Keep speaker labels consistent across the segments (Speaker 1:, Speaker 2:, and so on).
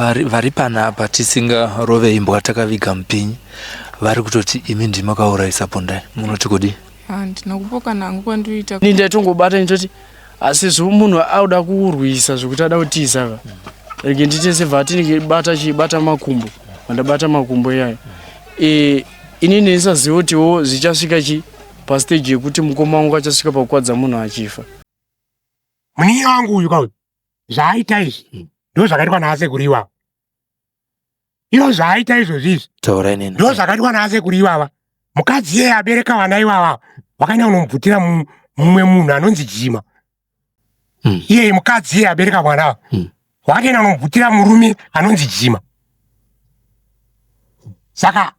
Speaker 1: Vari panapa tisingarove imbwa takaviga mupinyi vari kutoti imi ndimi makaurayisa Pondai munoti kudii?
Speaker 2: Handina kupokana hangu kwandiita.
Speaker 3: Ini ndaitongobata nditoti asi zvo munhu auda kurwisa zvekuti ada kutiza ka rege ndite sebva atinibata chibata makumbo vandabata makumbo iyayo e, ini ndinisaziva kutiwo zvichasvika chi pastage yekuti mukoma wangu achasvika pakukwadza munhu achifa.
Speaker 4: Munin'ina wangu uyu kauyu zvaaita izvi hmm. ndo zvakaitwa naasekuru ivava iro zvaaita izvozvi izvi
Speaker 1: taurai neni
Speaker 4: ndo zvakaitwa naasekuru ivava mukadzi iyeye abereka vana ivava wakaenda kunomubvutira mumwe munhu anonzi jima hmm. iyeye mukadzi iyeye abereka mwana ava hmm. wakatoenda kunomubvutira murume anonzi jima saka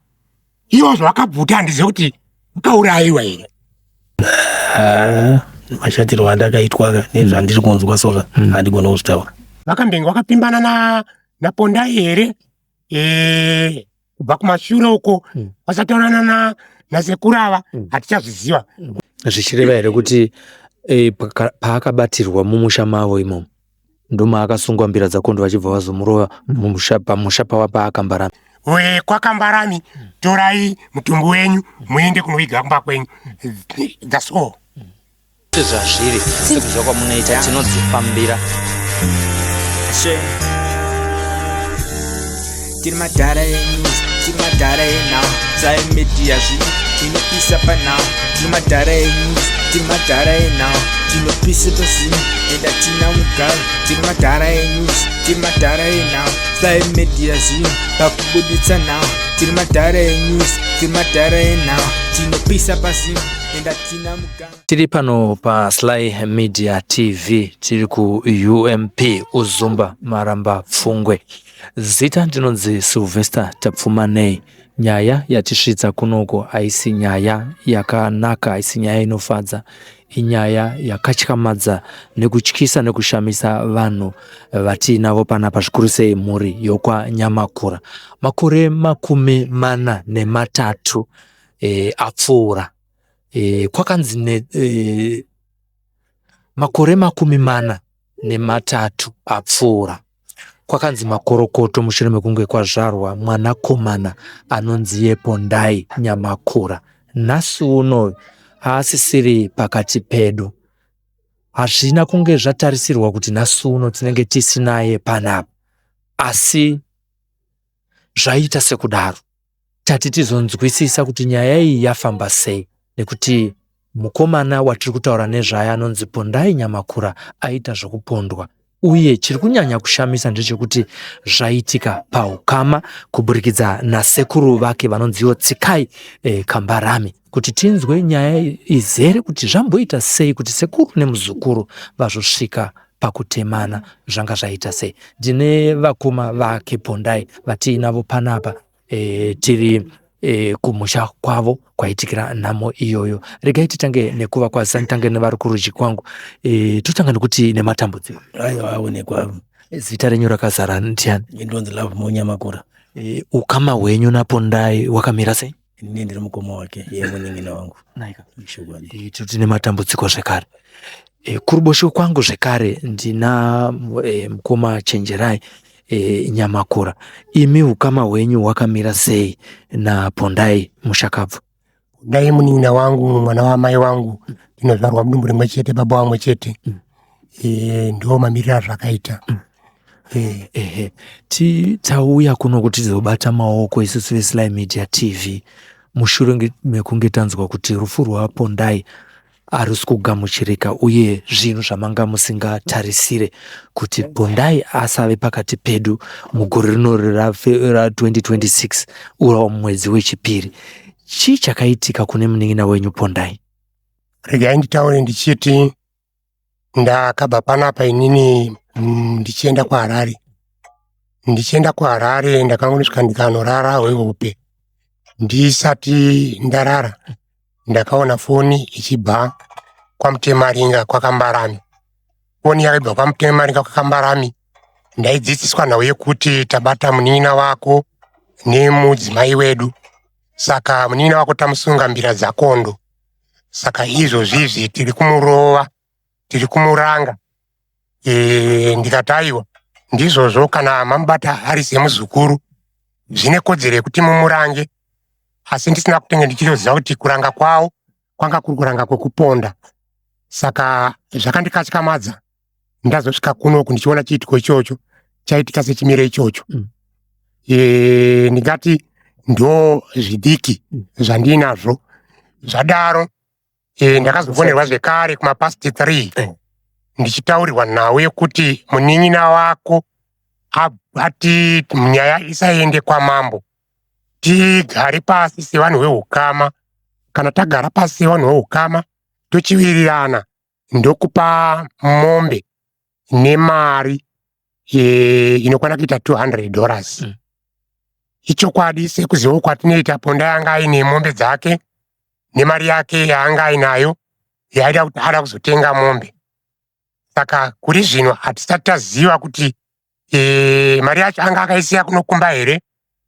Speaker 4: ivo zvavakabvuta handizive kuti vakaurayiwa here
Speaker 5: ah, mashatirwo andakaitwa ka nezvandiri kunzwa soka hmm. handigona kuzvitaura
Speaker 4: vakambenge vakapimbana na napondai here eh, kubva kumashure uko hmm. vasataurana na nasekuru ava hmm. hatichazviziva
Speaker 1: zvichireva here kuti eh, paakabatirwa mumusha mavo imomo ndomaakasungwa mbira dzakondo vachibva vazomurova mumusha pamusha pava paakambarami
Speaker 4: wekwakambarami torai mutumbi wenyu muende kunoviga kumba kwenyu thats all
Speaker 1: sezvazviri sekuziva kwamunoita tinodzifambira
Speaker 6: tiri madhara enews tiri madhara enhau saimedia zvino tinopisa panhau tiri madhara enews tiri madhara enhau tinopisa pazino enda tina mugaro tiri madhara enews tiri madhara enhau saimedia zvino pakubuditsa nhau tiri madhara enews tiri madhara enhau tinopisa pazino enda tina mugaro
Speaker 1: Tiri pano paSly Media TV tiri kuUMP Uzumba Maramba Pfungwe. Zita ndinonzi Sylvester Tapfumanei. Nyaya yatisvitsa kunoko haisi nyaya yakanaka, haisi nyaya inofadza, inyaya yakatyamadza nekutyisa nekushamisa vanhu vatiinavo panapa, zvikuru sei mhuri yokwaNyamakura. Makore 43 e, apfuura e, kwakanzi ne, e, makore 43 apfuura kwakanzi makorokoto mushure mekunge kwazvarwa mwanakomana anonzi Yepondai Nyamakura. Nhasi uno haasisiri pakati pedu. Hazvina kunge zvatarisirwa kuti nhasi uno tinenge tisinaye panapa, asi zvaita sekudaro. Tati tizonzwisisa kuti nyaya iyi yafamba sei nekuti mukomana watiri kutaura nezvaye anonzi Pondai Nyamakura aita zvekupondwa uye chiri kunyanya kushamisa ndechekuti zvaitika paukama kuburikidza nasekuru vake vanonziwo Tsikai eh, Kambarami kuti tinzwe nyaya izere kuti zvamboita sei kuti sekuru nemuzukuru vazosvika pakutemana zvanga zvaita sei ndine vakoma vake Pondai vatiinavo panapa e, tiri e, kumusha kwavo kwaitikira nhamo iyoyo regai titange nekuvakwazisa nditange nevari kurudyi kwangu e, totanga nekuti nematambudziko
Speaker 5: aiwa aonekwa
Speaker 1: zita renyu rakazara ndiani
Speaker 5: ndonzi love monyamakura
Speaker 1: e, ukama hwenyu napondai wakamira sei
Speaker 5: ini ndiri mukoma wake iye munin'ina wangu
Speaker 1: e, tine matambudziko zvekare e, kuruboshwe kwangu zvekare ndina e, mukoma chenjerai e, Nyamakura, imi ukama hwenyu hwakamira sei naPondai mushakabvu?
Speaker 4: Pondai munin'ina wangu, mwana wamai wangu, tinozvarwa mudumbu rimwe chete, baba vamwe chete. Mm. E, ndo mamiriro azvakaita. Mm.
Speaker 1: E. Ehe, tauya kuno kuti tizobata maoko isusu veSly Media TV mushure mekunge tanzwa kuti rufu rwaPondai harusi kugamuchirika uye zvinhu zvamanga musingatarisire kuti Pondai asave pakati pedu mugore rino ra2026 urawo mumwedzi wechipiri. Chii chakaitika kune munin'ina wenyu Pondai?
Speaker 4: Regai nditaure ndichiti ndakabva panapa inini mm, ndichienda kuHarare. Ndichienda kuHarare ndakangonosvika ndikanorara hwehope. Ndisati ndarara ndakaona foni ichibva kwamutemaringa kwakambarami foni yaibva kwamutemaringa kwakambarami ndaidzidziswa nhau yekuti tabata munin'ina wako nemudzimai wedu saka munin'ina wako tamusunga mbira dzakondo saka izvozvizvi tiri kumurova tiri kumuranga e, ndikati aiwa Ndizvozvo, kana mamubata ari semuzukuru zvine kodzero yekuti mumurange, asi ndisina kutenge ndichitoziva kuti kuranga kwavo kwanga kuri kuranga kwekuponda. Saka zvakandikatyamadza ndazosvika kunoku ndichiona chiitiko ichocho chaitika sechimiro ichocho. Ndingati ndo zvidiki zvandinazvo. Zvadaro ndakazofonerwa zvekare kumapast 3 ndichitaurirwa nhau yekuti munin'ina wako ati nyaya isaende kwamambo, tigare pasi sevanhu veukama. Kana tagara pasi sevanhu veukama tochiwirirana, ndokupa mombe nemari inokwana kuita $200. Ichokwadi, sekuziva kwatinoita, Ponda yanga aine mombe dzake nemari yake yaanga ainayo yaida kuti ada kuzotenga mombe. Saka kuri zvino hatisati taziva kuti mari yacho anga akaisiya kunokumba here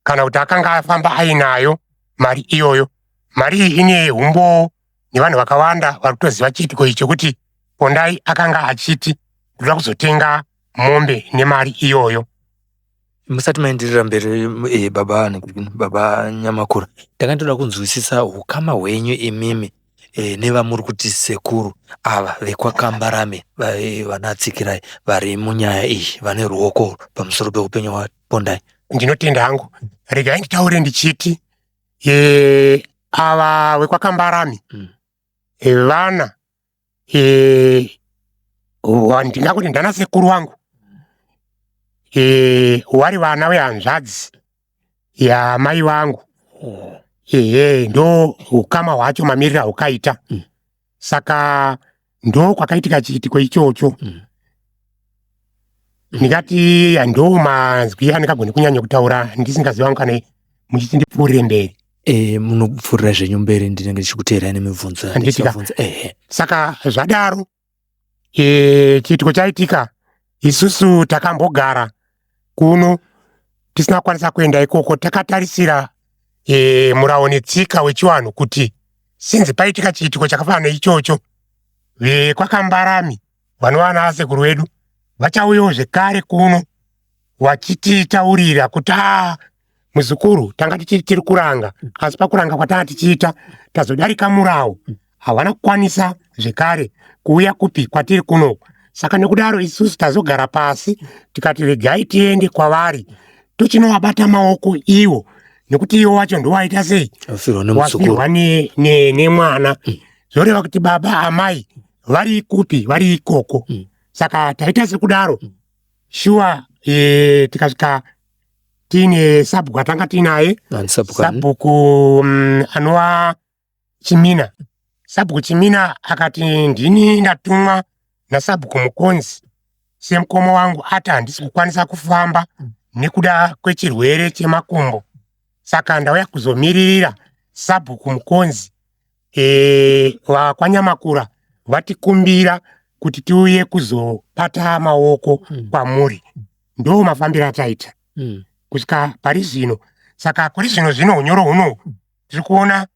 Speaker 4: kana kuti akanga afamba ainayo mari iyoyo. Mari iyi ine umbowo nevanhu vakawanda vari kutoziva chiitiko ichi chekuti Pondai akanga achiti ndoda kuzotenga mombe nemari iyoyo.
Speaker 1: Musati maenderera mberi, baba Nyamakura, ndanga ndoda kunzwisisa ukama hwenyu imimi nevamuri kuti sekuru ava vekwaKambarami, vanatsikirai vari munyaya iyi, vane ruoko pamusoro peupenyu hwaPondai.
Speaker 4: Ndinotenda hangu. Regai nditaure ndichiti ava vekwaKambarami vana ndingakuti ndana sekuru wangu, wari vana vehanzvadzi yamai vangu. Ehe, ndo ukama hwacho mamiriro haukaita. Saka ndo kwakaitika chiitiko ichocho. Ndingati ndo manzwi andingagoni kunyanya kutaura ndisingazivi wangu kana muchiti ndipfuurire mberi.
Speaker 1: Munopfuurira zvenyu mberi, ndinenge ndichikuteerai nemibvunzo
Speaker 4: Handitika.
Speaker 1: yandichabvunza. Ehe.
Speaker 4: Saka zvadaro, chiitiko chaitika, isusu takambogara kuno tisina kukwanisa kuenda ikoko, takatarisira murawo netsika wechivanhu kuti sinzi paitika chiitiko chakafanana neichocho, vekwaKambarami vanova naasekuru vedu vachauyawo zvekare kuno vachititaurira kuti aa, muzukuru, tanga tichiti tiri kuranga, asi pakuranga kwatanga tichiita tazodarika murawo. Havana kukwanisa zvekare kuuya kupi kwatiri kunoku. Saka nekudaro isusu tazogara pasi tikati regai tiende kwavari tochinovabata maoko iwo, nekuti iwo wacho ndowaita sei?
Speaker 1: Wafirwa nemuzukuru.
Speaker 4: Wafirwa nemwana. Zvoreva kuti baba amai vari kupi? Vari ikoko. Saka taita sekudaro shuwa, tikasvika tiine sabhuku atanga tiinaye.
Speaker 1: Ani sabhuku ani?
Speaker 4: Sabhuku anova Chimina. Sabhuku Chimina akati ndini ndatumwa nasabhuku Mukonzi semukoma wangu ati handisi kukwanisa kufamba nekuda kwechirwere chemakumbo, saka ndauya kuzomiririra sabhuku Mukonzi vakwanyamakura vatikumbira kuti tiuye kuzobata maoko kwamuri. Ndo mafambiro ataita kusvika pari zvino. Saka kuri zvino zvino unyoro hunohu tiri kuona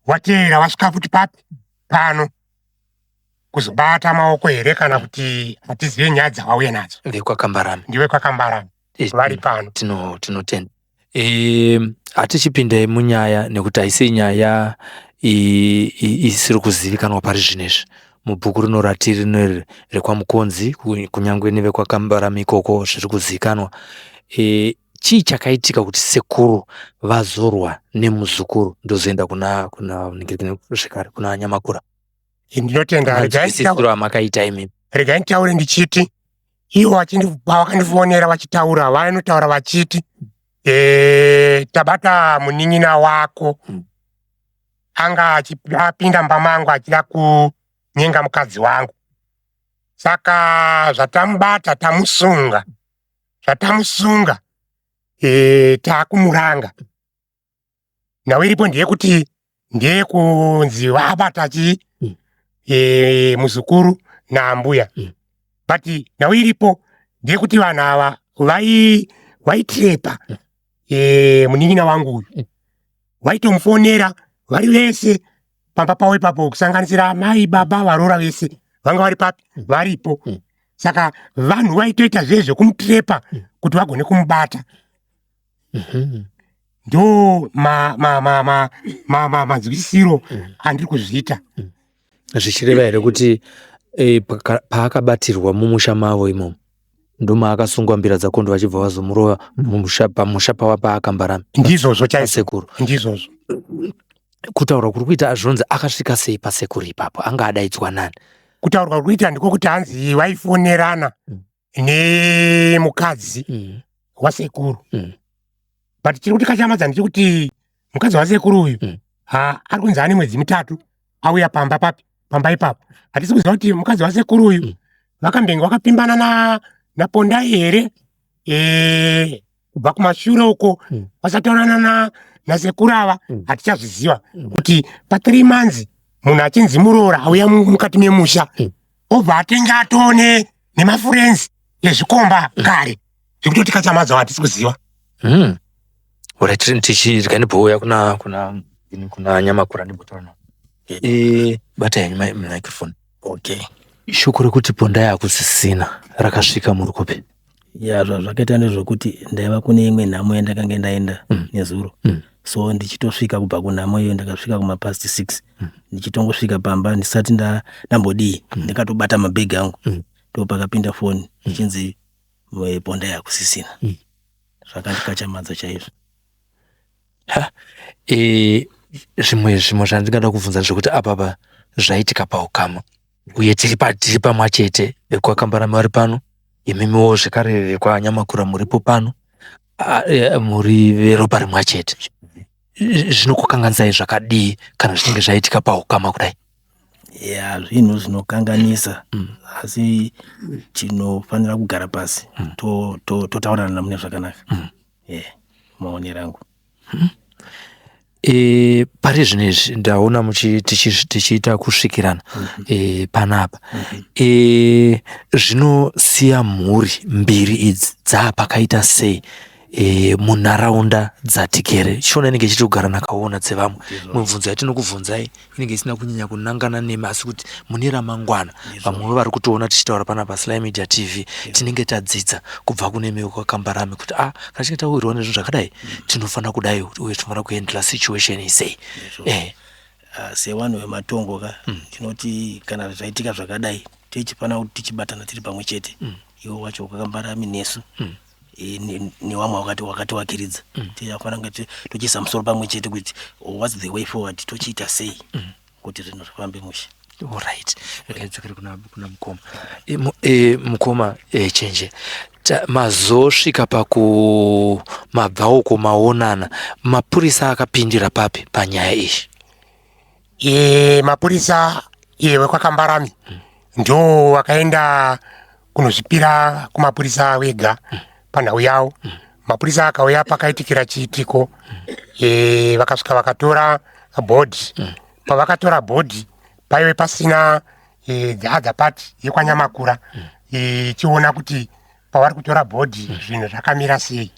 Speaker 4: wateera wasvika futi papi pano kuzobata maoko here kana kuti hatizive nyaya dzavauya nadzo.
Speaker 1: VekwaKambarami.
Speaker 4: Ndive kwaKambarami vari pano.
Speaker 1: Tinotenda. Hatichipindai munyaya nekuti haisi nyaya isiri kuzivikanwa pari zvinezvi. Mubhuku rino ratiri rinori rekwaMukonzi, kunyange nevekwaKambarami ikoko zviri kuzivikanwa. Chii chakaitika kuti sekuru vazorwa nemuzukuru? Ndozoenda kuna zvekare kuna Nyamakura.
Speaker 4: Ndinotenda.
Speaker 1: Manzwisisiro amakaita imimi.
Speaker 4: Regai nditaure ndichiti ivo pavakandifonera vachitaura, vanotaura vachiti tabata munin'ina wako anga apinda mumba mangu achida kunyenga mukadzi wangu, saka zvatamubata tamusunga, zvatamusunga taakumuranga. Nhau iripo ndeyekuti ndeyekunzi vabata chii muzukuru naambuya. But nhau iripo ndeyekuti vanhu ava vaitrepa munin'ina wangu uyu. Vaitomufonera vari vese pamba pavo ipapo, kusanganisira amai, baba, varoora vese vanga vari papi, varipo. Saka vanhu vaitoita zve zvekumutrepa kuti vagone kumubata. Ndo manzwisisiro andiri kuzviita.
Speaker 1: Zvichireva here kuti paakabatirwa mumusha mavo imomo ndomaakasungwa mbira dzakondo vachibva vazomurova pamusha pava paakambarami?
Speaker 4: Ndizvozvo chaizvo. Sekuru. Ndizvozvo.
Speaker 1: Kutaurwa kuri kuita zvinonzi akasvika sei pasekuru ipapo, anga adaidzwa nani?
Speaker 4: Kutaurwa kuri kuita ndikokuti hanzi vaifonerana nemukadzi wasekuru. But chiri kuti kachamadza ndechekuti mukadzi wasekuru uyu ari kunzi ane mwedzi 3 auya pamba papi, pamba ipapo. Hatisi kuziva kuti mukadzi wasekuru uyu vakambenge vakapimbana naPondai here kubva kumashure uko vasataurana nasekuru ava. Hatichazviziva kuti pa 3 months munhu achinzi muroora auya mukati memusha obva atenga atone nemafriends ezvikomba kare, zvekutoti kachamadza hatisi kuziva.
Speaker 1: Alright, tichirya ndibhouya kuna Nyamakura ndimbotaura navo. Bata henyu microphone.
Speaker 5: Okay.
Speaker 1: Shoko rekuti Pondai hakusisina rakasvika muri kupi?
Speaker 5: Ya, zvazvakaita ndezvekuti ndaiva kune imwe nhamo yandakanga ndaenda nezuro. So ndichitosvika kubva kunhamo iyo, ndakasvika kumapast 6. Ndichitongosvika pamba, ndisati ndambodii, ndakatobata mabhegi angu, ndo pakapinda foni ichinzi Pondai hakusisina. Zvakandikachamadza chaizvo.
Speaker 1: Zvimwe zvandingada kubvunza ndezvekuti apapa zvaitika paukama uye tiri pamwe chete, vekwaKambarami vari pano, imimiwo zvekare vekwaNyamakura muripo pano, muri veropa rimwe chete. Zvinokukanganisai zvakadii kana zvichinge zvaitika paukama kudai?
Speaker 5: Ya, zvinhu zvinokanganisa, asi tinofanira kugara pasi totaurirana mune zvakanaka. Maonero angu.
Speaker 1: Pari zvino izvi ndaona tichiita kusvikirana panapa. Zvinosiya mhuri mbiri idzi dzaapakaita sei munharaunda dzatigere? Chiona inenge ichiti kugara nakaona dzevamwe. Mibvunzo yatinokubvunzai inenge isina kunyanya kunangana nemi, asi kuti mune ramangwana vamwewo vari kutoona tichitaura panapa Sly Media TV, tinenge tadzidza kubva kune imi vekwaKambarami kuti kana tichinge tawirwa nezvinhu zvakadai tinofanira kudai uye tinofanira kuhandla situation sei.
Speaker 5: Sevanhu vematongo ka, tinoti kana zvaitika zvakadai tichifanira kuti tichibatana tiri pamwe chete, iwo wacho kwaKambarami nesu newamwe wakatiwakiridza, tinofanira kunge tochiisa musoro pamwe chete kuti what's the way forward, tochiita sei kuti zvinhu zvifambe mushe.
Speaker 1: Alright, regai dzokere kuna mukoma. Mukoma Chenje, mazosvika paku mabva uko maonana, mapurisa akapindira papi panyaya iyi?
Speaker 4: Mapurisa wekwaKambarami ndo wakaenda kunozvipira kumapurisa wega panhau yavo. Mapurisa akauya pakaitikira chiitiko, vakasvika vakatora body. Pavakatora body paive pasina the other part yekwaNyamakura ichiona kuti pavari kutora body zvinhu zvakamira sei.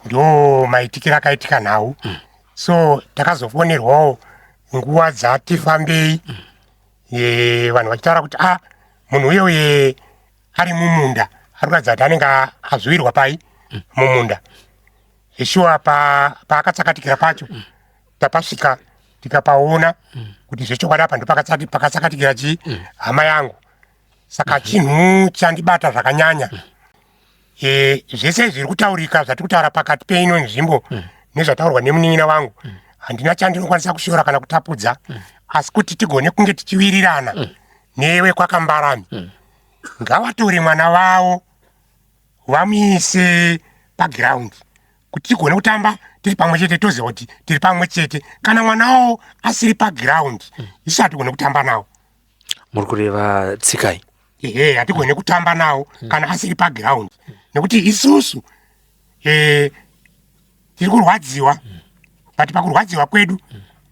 Speaker 4: Ndo maitikiro akaitika nhau. So takazofonerwawo nguva dzati fambei, vanhu vachitaura kuti a munhu uye uye ari mumunda, ari kuratidza kuti anenge azviwirwa pai mumunda. Zveshuwa paakatsakatikira pacho tapasvika tikapaona kuti zvechokwadi apa ndopakatsakatikira chii hama yangu. Saka chinhu chandibata zvakanyanya, zvese zviri kutaurika zvatiri kutaura pakati peino nzvimbo nezvataurwa nemunin'ina wangu, handina chandinokwanisa kushora kana kutapudza, asi kuti tigone kunge tichiwirirana newe kwaKambarami, ngavatore mwana wavo vamuise pagiraundi kuti tigone kutamba tiri pamwe chete, toziva kuti tiri pamwe chete. Kana mwana wavo asiri pagiraundi, isu hatigone kutamba nawo.
Speaker 1: Muri kureva Tsikai?
Speaker 4: Ehe, hatigone kutamba nawo kana asiri pagiraundi, nekuti isusu tiri kurwadziwa, but pakurwadziwa kwedu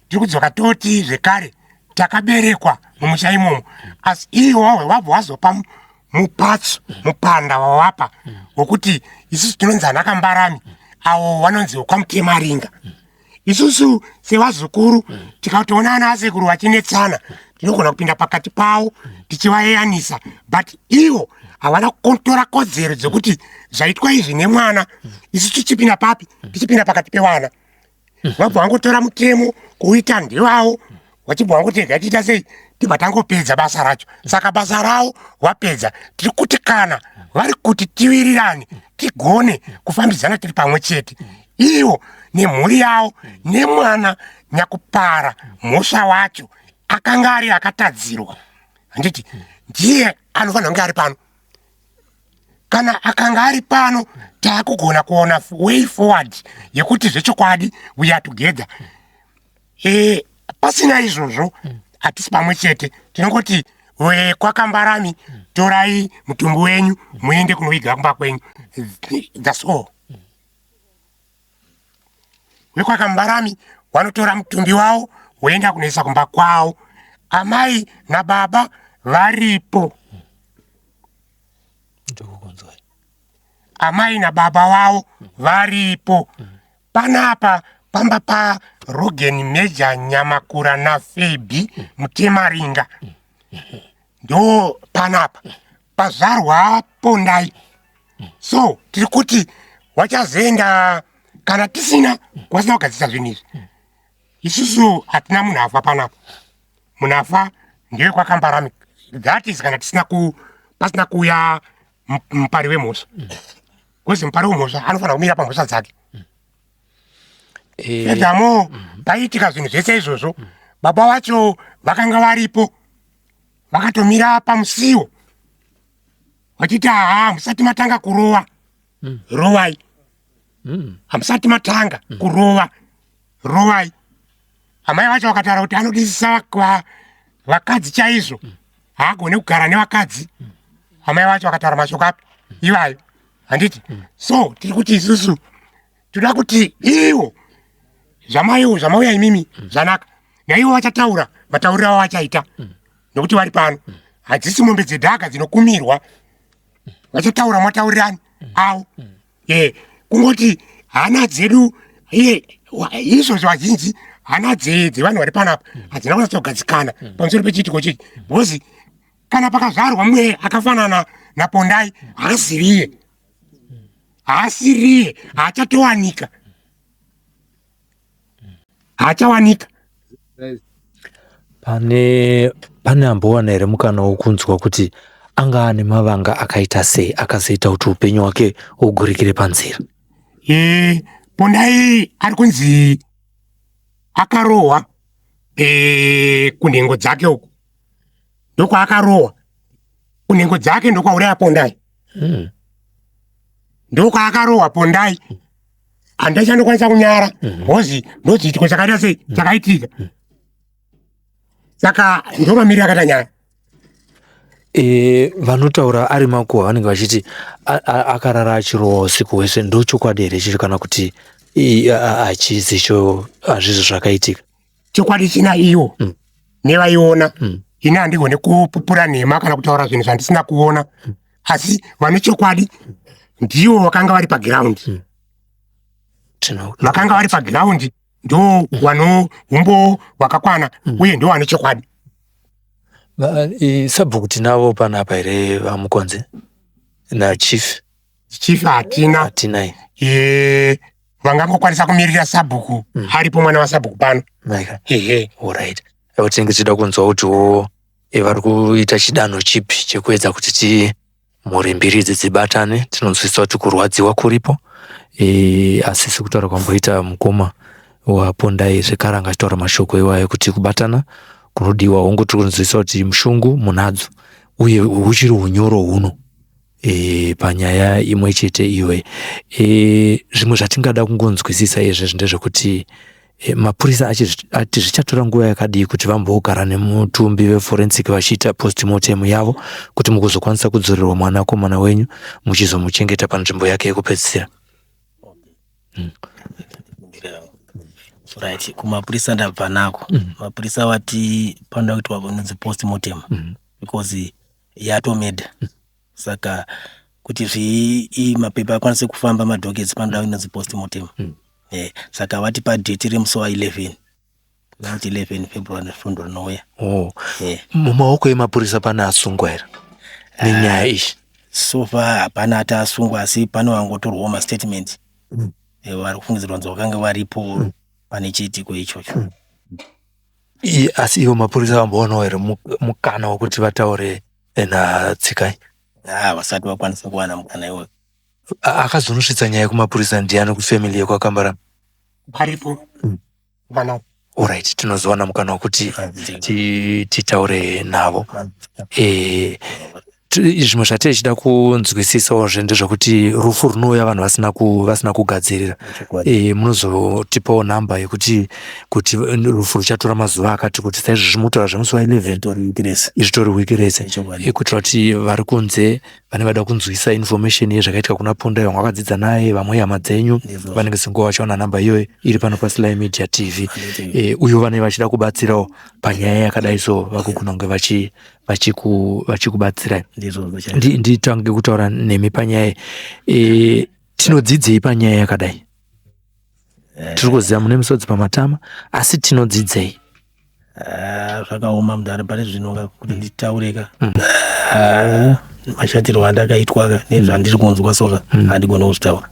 Speaker 4: tiri kudzoka toti zvekare takaberekwa mumusha imomo, asi iwo wabva wazopa mupatso mupanda wawapa wekuti isusu tinonzi ana Kambarami, avo vanonzi wekwaMutemaringa. Isusu sevazukuru tikatoona ana asekuru vachinetsana, Tinogona kupinda pakati pavo tichivayeyanisa, but ivo havana kutora kodzero dzekuti zvaitwa izvi nemwana. Isu tichipinda papi? Tichipinda pakati pevana. Vabva vangotora mutemo kuita ndewavo, vachibva vangoti rega tiita sei, tibva tangopedza basa racho. Saka basa ravo vapedza. Tiri kuti kana vari kuti tiwirirane, tigone kufambidzana tiri pamwe chete, ivo nemhuri yavo nemwana nyakupara mhosva wacho akanga ari akatadzirwa, handiti ndiye anofanira kunge ari pano. Kana akanga ari pano, taakugona kuona way forward yekuti zvechokwadi we are together. Pasina izvozvo hatisi pamwe chete. Tinongoti wekwaKambarami, torai mutumbi wenyu muende kunoviga kumba kwenyu. That's all. WekwaKambarami wanotora mutumbi wavo woenda kunoisa kumba kwavo. Amai nababa varipo. Amai nababa wavo varipo panapa pamba paRogen Meja Nyamakura naFebi Mutemaringa. Ndo panapa pazvarwa Pondai. So tiri kuti wachazoenda kana tisina kwasina kugadzisa zvinhu izvi. Isusu hatina munhu afa panapa. Munhu afa ndewekwaKambarami. That is kana tisina ku pasina kuuya mupari wemhosva, because mupari wemhosva anofanira kumira pamhosva dzake. Furthermore, paiitika zvinhu zvese izvozvo, baba vacho vakanga varipo, vakatomira pamusiwo vachiti, "Haa, musati matanga kurova, rovai. Hamusati matanga kurova, rovai." Amai vacho vakataura kuti anodisisa vakadzi chaizvo, haagone kugara nevakadzi. Amai vacho vakataura mashoko api ivayo, handiti? So tiri kuti isusu toda kuti ivo zvamaiwo zvamauya imimi zvanaka, naivo vachataura matauriro avo vachaita, nokuti vari pano. Hadzisi mombe dzedhaka dzinokumirwa. Vachataura mataurirani avo. Kungoti hana dzedu iye izvozvo, vazhinji hana dzevanhu vari panapa hadzina kunyatsogadzikana pamusoro pechiitiko chichi, because kana pakazvarwa mumwe akafanana naPondai, haasiriye, haasiriye, haachatowanika, haachawanika.
Speaker 1: Pane ambowana here mukana wokunzwa kuti anga ane mavanga akaita sei akazoita kuti upenyu hwake hugurikire panzira?
Speaker 4: Pondai ari kunzi akarohwa kunhengo dzake uku. Ndokwaakarohwa kunhengo dzake, ndokwauraya Pondai. Ndokwaakarohwa Pondai. Handichandokwanisa kunyara because ndochiitiko chakaita sei chakaitika. Saka ndomamiriro akaita nyaya.
Speaker 1: Vanotaura ari makuhwa vanenge vachiti akarara achirohwa usiku hwese. Ndochokwadi here chicho, kana kuti hachizicho, hazvizvo zvakaitika?
Speaker 4: Chokwadi china iwo nevaiona. Ini handigone kupupura nhema kana kutaura zvinhu zvandisina kuona, asi vane chokwadi ndivo vakanga vari pagiraundi. Vakanga vari pagiraundi ndo vano umbo hwakakwana uye ndo vane chokwadi.
Speaker 1: Sabhuku tinavo panapa here, vaMukonze nachief?
Speaker 4: Chief hatina.
Speaker 1: Hatinai.
Speaker 4: Vangangokwanisa kumirira sabhuku aripo, mwana wasabhuku pano. Ehe.
Speaker 1: Alright, tinenge tichida kunzwa kutiwo vari kuita chidanho chipi chekuedza kuti ti mhuri mbiri idzi dzibatane. Tinonzwisisa kuti kurwadziwa kuripo, asi sekutaura kwamboita mukoma waPondai zvekare, anga achitaura mashoko iwayo kuti kubatana kunodiwa. Hongu, tiri kunzwisisa kuti mushungu munadzo uye huchiri hunyoro huno panyaya imwe chete iyoyi. Zvimwe zvatingada kungonzwisisa izvezvi ndezvekuti mapurisa ati zvichatora nguva yakadii kuti vambogara nemutumbi veforensic vachiita postmortem yavo, kuti mukuzokwanisa kudzorerwa mwanakomana wenyu muchizomuchengeta panzvimbo yake yekupedzisira?
Speaker 5: Right, kumapurisa ndabva nako. Mapurisa vati panoda kuitwa vanonzi postmortem because yatomedha. Saka kuti mapepa akwanise kufamba, madockets, panoda inonzi postmortem. Saka vati padate remusi wa11. Kuti 11 February svondo rinouya.
Speaker 1: Oh. Mumaoko emapurisa pane asungwa here nenyaya iyi?
Speaker 5: So far hapana ati asungwa, asi pane vangotorwawo mastatement vari kufungidzirwa kunzi vakanga varipo pane chiitiko ichocho.
Speaker 1: Asi ivo mapurisa vamboonawo here mukana wekuti vataure naTsikai?
Speaker 5: Ah, vasati vakwanisa kuwana mukana iwoyo.
Speaker 1: Akazonosvitsa nyaya kumapurisa ndiani kufamily yekwaKambarami?
Speaker 4: Paripo vana.
Speaker 1: Alright, tinozowana mukana wekuti titaure navo. Zvimwe zvatei kunzwisisawozve ndezvekuti rufu runouya vanhu vasina kugadzirira. Munozotipawo nhamba yekuti kuti rufu ruchatora mazuva akati kuti, saizvozvi mutaura zvemusi wa11.
Speaker 5: Tori wiki rese.
Speaker 1: Izvitori wiki rese.
Speaker 5: Chokwadi.
Speaker 1: Kuitira kuti vari kunze vane vada kunzwisa information yezvakaitika kuna Pondai, vamwe vakadzidza naye, vamwe hama dzenyu, vanenge senguva vachiwana nhamba iyoyo iri pano paSly Media TV. Uye vanenge vachida kubatsirawo panyaya yakadai, so vakugona kunge vachikubatsirai.
Speaker 5: Ndizvozvo chaizvo.
Speaker 1: Nditange kutaura nemi panyaya tinodzidzei panyaya yakadai? Tiri kuziva mune misodzi pamatama, asi tinodzidzei?
Speaker 5: Ah, zvakaoma mudhara, pane zvino kuti nditaureka. Ah, mashatirwo andakaitwa ka nezvandiri kunzwa soka, handigoni kuzvitaura.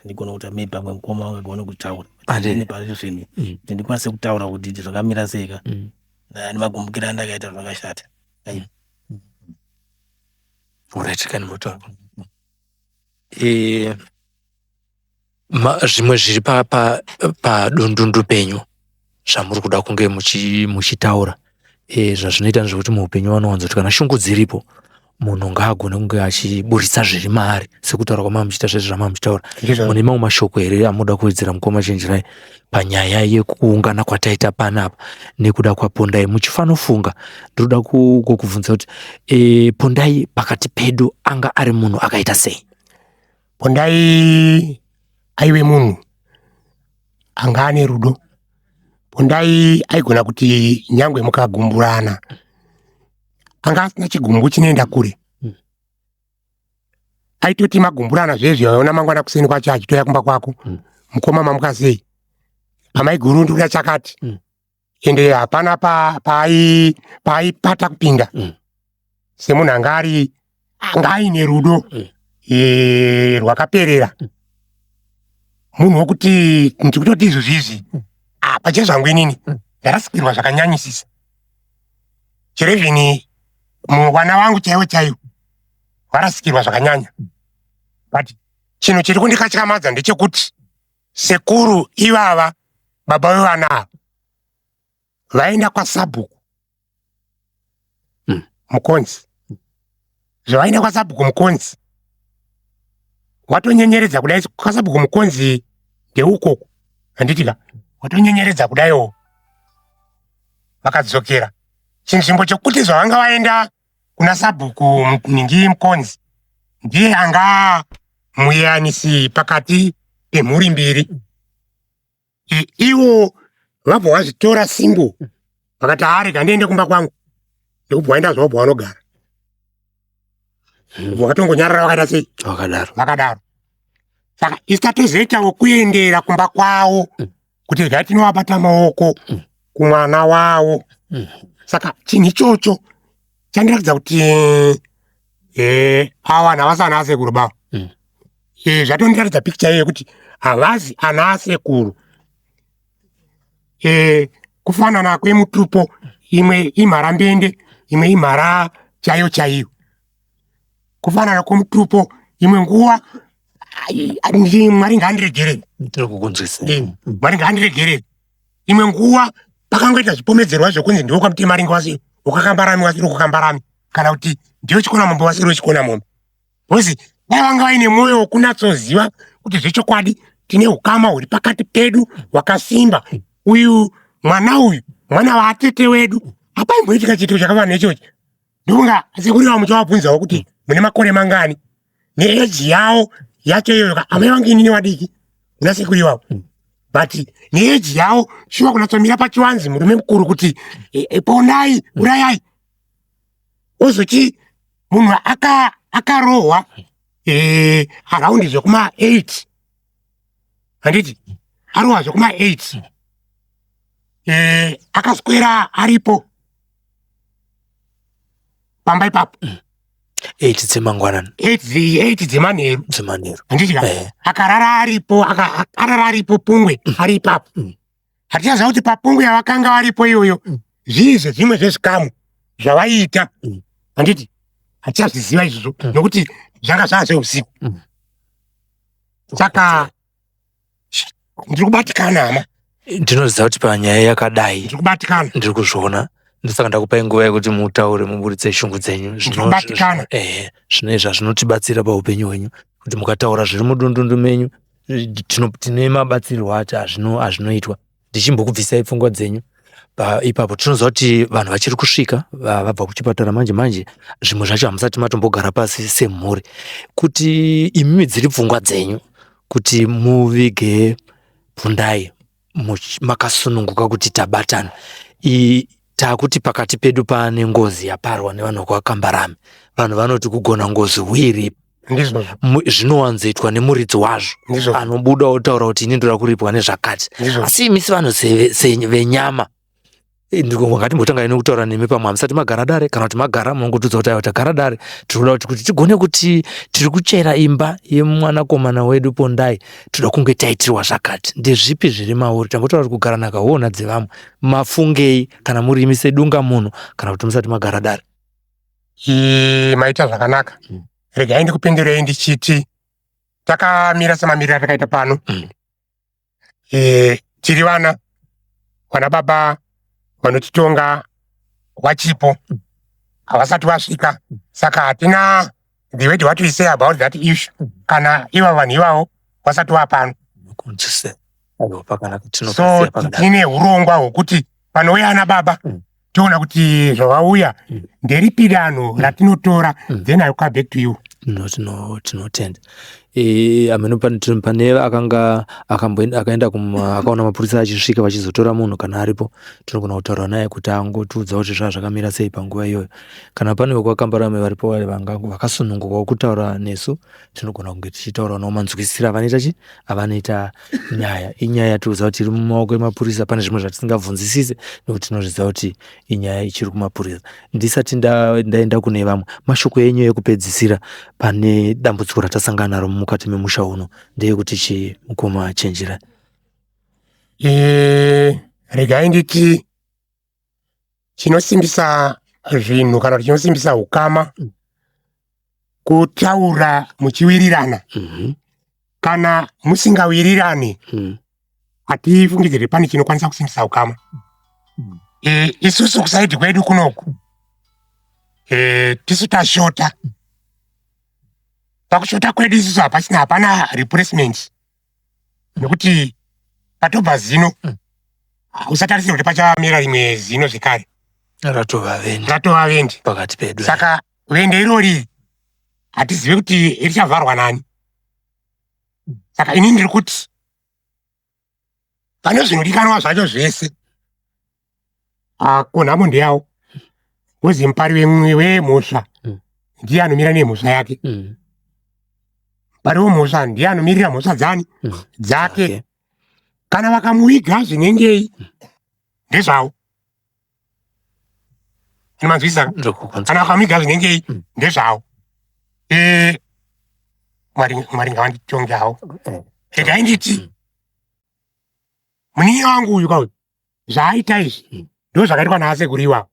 Speaker 5: Ndigona kuti maybe pamwe mukoma wangagone kutaura.
Speaker 1: Ande.
Speaker 5: Ini pari zvinhu kuti ndikwanise kutaura kuti zvakamira sei ka nemagumbukiro andakaita zvakashata.
Speaker 1: Alright, kani mbotaura. Zvimwe zviri padundundu penyu zvamuri kuda kunge muchitaura, zvazvinoita ndezvekuti muupenyu vanowanza kuti kana shungu dziripo, munhu ngaagone kunge achiburitsa zviri maari, sekutaura kwamava muchiita zvese zvamava muchitaura. Mune mamwe mashoko here amunoda kuwedzera, mukoma Chenjerai, panyaya yekuungana kwataita panapa nekuda kwaPondai? Muchifanofunga, ndinoda kukubvunza kuti Pondai pakati pedu anga ari munhu akaita sei?
Speaker 4: Pondai aive munhu anga ane rudo. Pondai aigona kuti nyangwe mukagumburana, anga asina chigumbu chinoenda kure. Aitoti magumburana zvezvi, aiona mangwana kuseni kwacho achitoya kumba kwako. "Mukoma, mamuka sei? Amai guru, ndikuda chakati." Ende hapana paaipata kupinda. Semunhu anga ari anga aine rudo rwakaperera. Munhu wokuti ndikutoti izvozvi izvi, ah, pachezvangu inini ndarasikirwa zvakanyanyisisa. Cherevhini mwana wangu chaiwo chaiwo warasikirwa zvakanyanya, but chinhu chiri kundikatyamadza ndechekuti sekuru ivava, baba vevana ava, vaenda kwasabhuku Mukonzi. Zvavaenda kwasabhuku Mukonzi, watonyenyeredza kudai kwasabhuku Mukonzi ndeukoko, handitika? Watonyenyeredza kudaiwo, vakadzokera chinzvimbo chokuti zvavanga vaenda kuna sabhuku Ningi Mukonzi, ndiye anga muyanisi pakati pemhuri mbiri. Ivo vabva vazvitora single, vakati, "Arega ndiende kumba kwangu," ndokubva vaenda zvavabva vanogara, vakatongonyarara, vakaita sei?
Speaker 1: Vakadaro.
Speaker 4: Vakadaro. Saka isu tatozoitawo kuendera kumba kwavo kuti regai tinovabata maoko kumwana wavo. Saka chinhu ichocho chandiratidza kuti ava vanhu havasi ana asekuru bavo. Zvatondiratidza pikicha iyo yekuti havazi ana asekuru. Kufanana kwemutupo, imwe imharambende, imwe imhara chaiyo chaiyo. Kufanana kwomutupo, imwe nguva Mwari ngaandiregerere.
Speaker 1: Tiri kukunzwisa.
Speaker 4: Mwari ngaandiregerere, imwe nguva pakangoita zvipomedzerwa zvokunzi ndiwo kwaMutemaringi wasi wakakambarami wasiri kukambarami, kana kuti ndiwe chikona mombe wasiri wechikona mombe, because dai vanga vaine mwoyo wokunatsoziva kuti zvechokwadi tine ukama huri pakati pedu hwakasimba, uyu mwana uyu mwana waatete wedu, hapaimboitika chiitiko chakafanana nechochi. Ndokunga sekuru vavo muchavabvunzawo kuti mune makore mangani neeji yavo yacho iyoyo ka. Amai vangu inini vadiki kuna sekuru ivavo, but neeji yavo shuwa kunatsomira pachiwanzi murume mukuru kuti "Pondai, urayai," ozoti munhu akarohwa around zvekuma 8, handiti? Arohwa zvekuma 8. Eh, akaswera aripo pamba ipapo.
Speaker 1: 8 dzemangwanani.
Speaker 4: 8 dzemanheru.
Speaker 1: Dzemanheru.
Speaker 4: Handiti ka? Akarara aripo, akarara aripo pungwe ari ipapo. Hatichaziva kuti papungwe yavakanga varipo iyoyo zvii zvezvimwe zvezvikamu zvavaiita. Handiti hatichazviziva izvozvo nokuti zvanga zvaa zveusiku. Saka ndiri kubatikana hama.
Speaker 1: Ndinoziva kuti panyaya yakadai
Speaker 4: ndiri kubatikana,
Speaker 1: ndiri kuzviona, ndosaka ndakupai nguva yekuti mutaure muburitse shungu dzenyu.
Speaker 4: Ndinobatikana.
Speaker 1: Zvino zvazvinotibatsira paupenyu hwenyu kuti mukataura zviri mudundundu menyu, tine mabatsirwo acho azvinoitwa. Ndichimbokubvisai pfungwa dzenyu ipapo, tinoziva kuti vanhu vachiri kusvika vabva kuchipatara manje manje, zvimwe zvacho hamusati matombogara pasi semhuri, kuti imimi dziri pfungwa dzenyu kuti muvige Pundai makasununguka kuti tabatana. Takuti pakati pedu paane ngozi yaparwa nevanhu vekwaKambarami. Vanhu vanoti kugona ngozi huiripa. Zvinowanzoitwa nemuridzi wazvo anobuda otaura kuti ini ndoda kuripwa nezvakati. Asi imi sevanhu venyama, ngatimbotanga nekutaura nemi, pamwe hamusati magara dare, kana kuti magara munongotudza kuti aiwa tagara dare, tinoda kuti tigone kuti tiri kuchera imba yemwanakomana wedu Pondai, toda kunge taitirwa zvakati. Ndezvipi zviri mauri? Tambotaura kuti kugara nhaka huona dzevamwe. Mafungei kana muri imi sedunga munhu, kana kuti musati magara dare?
Speaker 4: Maita zvakanaka. Regai ndikupindurei ndichiti takamira semamiriro atakaita pano. Tiri vana baba vanotitonga wachipo havasati vasvika, saka hatina the word what we say about that issue kana iva vanhu ivavo vasati vapano. So tine urongwa hwekuti panouya ana baba toona kuti zvavauya nderipi danho ratinotora, then I will come back to you.
Speaker 1: Tinotenda. Ameno pane akanga akaenda akaona mapurisa achisvika vachizotora munhu, kana aripo tinogona kutaura naye kuti angotiudza kuti zvaa zvakamira sei panguva iyoyo. Kana pane vekwaKambarame varipo vakasunungukawo kutaura nesu, tinogona kunge tichitaura navo manzwisisiro avanoita chi avanoita nyaya. Inyaya yatinoziva kuti iri mumaoko emapurisa, pane zvimwe zvatisingabvunzisise nekuti tinozviziva kuti inyaya ichiri kumapurisa. Ndisati ndaenda kune vamwe, mashoko enyu ekupedzisira pane dambudziko ratasangana naro mukati memusha uno ndeyekuti chii, mukoma Chenjerai?
Speaker 4: Regai nditi chinosimbisa zvinhu kana kuti chinosimbisa ukama kutaura muchiwirirana. Kana musingawirirani, hatifungidzire pane chinokwanisa kusimbisa ukama. Isusu kuside kwedu kunoku, tisu tashota. Pakushota kwedu isusu hapachina, hapana replacement, nekuti patobva zino usatarisira kuti pachamera rimwe zino zvekare.
Speaker 1: Ratova vende.
Speaker 4: Ratova vende
Speaker 1: pakati pedu.
Speaker 4: Saka vende irori hatizive kuti richavharwa nani. Saka ini ndiri kuti pane zvinodikanwa zvacho zvese, ko nhamo ndeyawo, wozi mupari wemhosva ndiye anomira nemhosva yake. Mupari wemhosva ndiye anomirira mhosva dzani dzake. Kana vakamuviga zvinengei ndezvavo, manzwisisa? Kana vakamuviga zvinengei ndezvavo. Mwari ngavanditonge havo. Regai nditi munin'ina wangu uyu kauyu zvaaita izvi ndo zvakaitwa naasekuru ivava.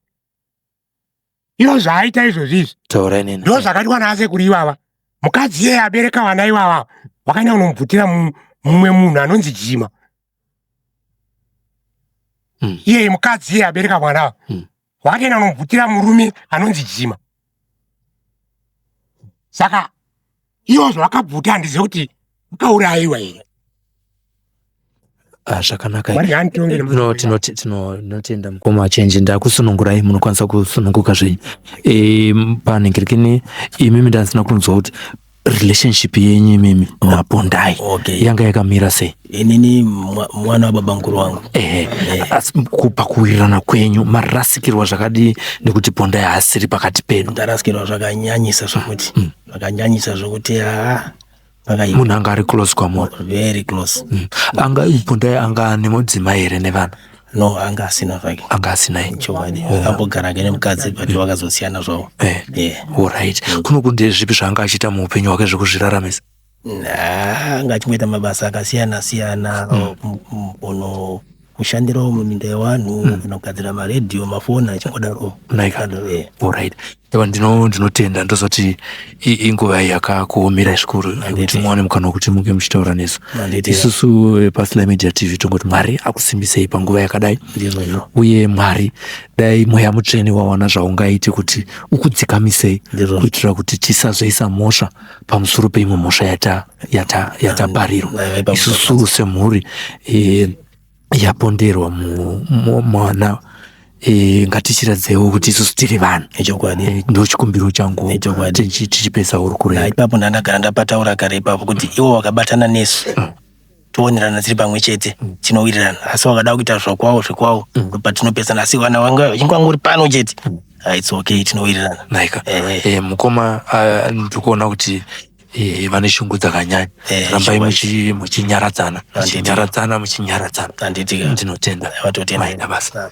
Speaker 4: Ivo zvaaita izvozvi izvi ndo zvakaitwa naasekuru ivava. Mukadzi iyeye abereka vana ivava wakaenda kunomubvutira mumwe munhu anonzi Jima. Iyeye mukadzi iyeye abereka mwana ava wakatoenda kunomubvutira murume anonzi Jima. Saka ivo zvavakabvuta handizive kuti vakaurayiwa here.
Speaker 1: Zvakanaka. Tinotenda mukoma Chenji, ndakusunungurai, munokwanisa kusununguka zvenyu. Panhingirikini imimi ndandisina kunzwa kuti relationship yenyu imimi naPondai yanga yakamira sei?
Speaker 5: Inini mwana wababa mukuru wangu.
Speaker 1: Ehe, asi pakuwirirana kwenyu marasikirwa zvakadii nekuti Pondai haasiri pakati pedu?
Speaker 5: Ndarasikirwa zvakanyanyisa zvokuti zvakanyanyisa zvokuti haa, pakaipa.
Speaker 1: Munhu anga ari close kwamuri?
Speaker 5: Very close.
Speaker 1: Anga Pondai anga ane mudzimai here nevana?
Speaker 5: No, anga asina zvake.
Speaker 1: Anga asina eh?
Speaker 5: Chokwadi. Ambogara ake nemukadzi but vakazosiyana zvavo.
Speaker 1: Eh.
Speaker 5: Yeah.
Speaker 1: Alright. Kuno ndezvipi zvaanga achiita muupenyu hwake zvekuzviraramisa?
Speaker 5: Nah, anga achingoita mabasa akasiyana siyana kuno kushandirawo muminda yevanhu kana kugadzira maredhiyo mafoni achingodaro.
Speaker 1: Naika.
Speaker 5: Eh.
Speaker 1: Alright. Ewa ndinotenda ndozoti inguva yakakuomerai zvikuru yekuti muwane mukana wekuti munge muchitaura nesu.
Speaker 5: Handiti.
Speaker 1: Isusu paSly Media TV tongoti Mwari akusimbisei panguva yakadai.
Speaker 5: Ndizvozvo.
Speaker 1: Uye Mwari dai mweya mutsvene wawana zvaungaite kuti ukudzikamisei
Speaker 5: Ndizvozvo.
Speaker 1: kuitira kuti tisazoisa mhosva pamusoro peimwe mhosva yataparirwa.
Speaker 5: Aiwa, ipapo
Speaker 1: Isusu semhuri yaponderwa mwana ngatichiradzewo kuti isusu tiri vanhu.
Speaker 5: Ichokwadi.
Speaker 1: Ndochikumbiro changu
Speaker 5: Ichokwadi.
Speaker 1: tichipedza hurukuro yedu.
Speaker 5: Ipapo ndandagara ndapataura kare ipapo kuti iwo wakabatana nesu toonerana tiri pamwe chete tinowirirana, asi wakada kuita zvakwawo zvekwawo patinopesana, asi kana wanga uchinge wanga uri pano chete it's okay, tinowirirana.
Speaker 1: Naika.
Speaker 5: Eh.
Speaker 1: Mukoma ndikuona kuti vane shungu dzakanyanya.
Speaker 5: Chokwadi.
Speaker 1: Rambai muchinyaradzana,
Speaker 5: Handiti.
Speaker 1: muchinyaradzana, muchinyaradzana.
Speaker 5: Handiti.
Speaker 1: Ndinotenda.
Speaker 5: Watotenda.
Speaker 1: Maita basa.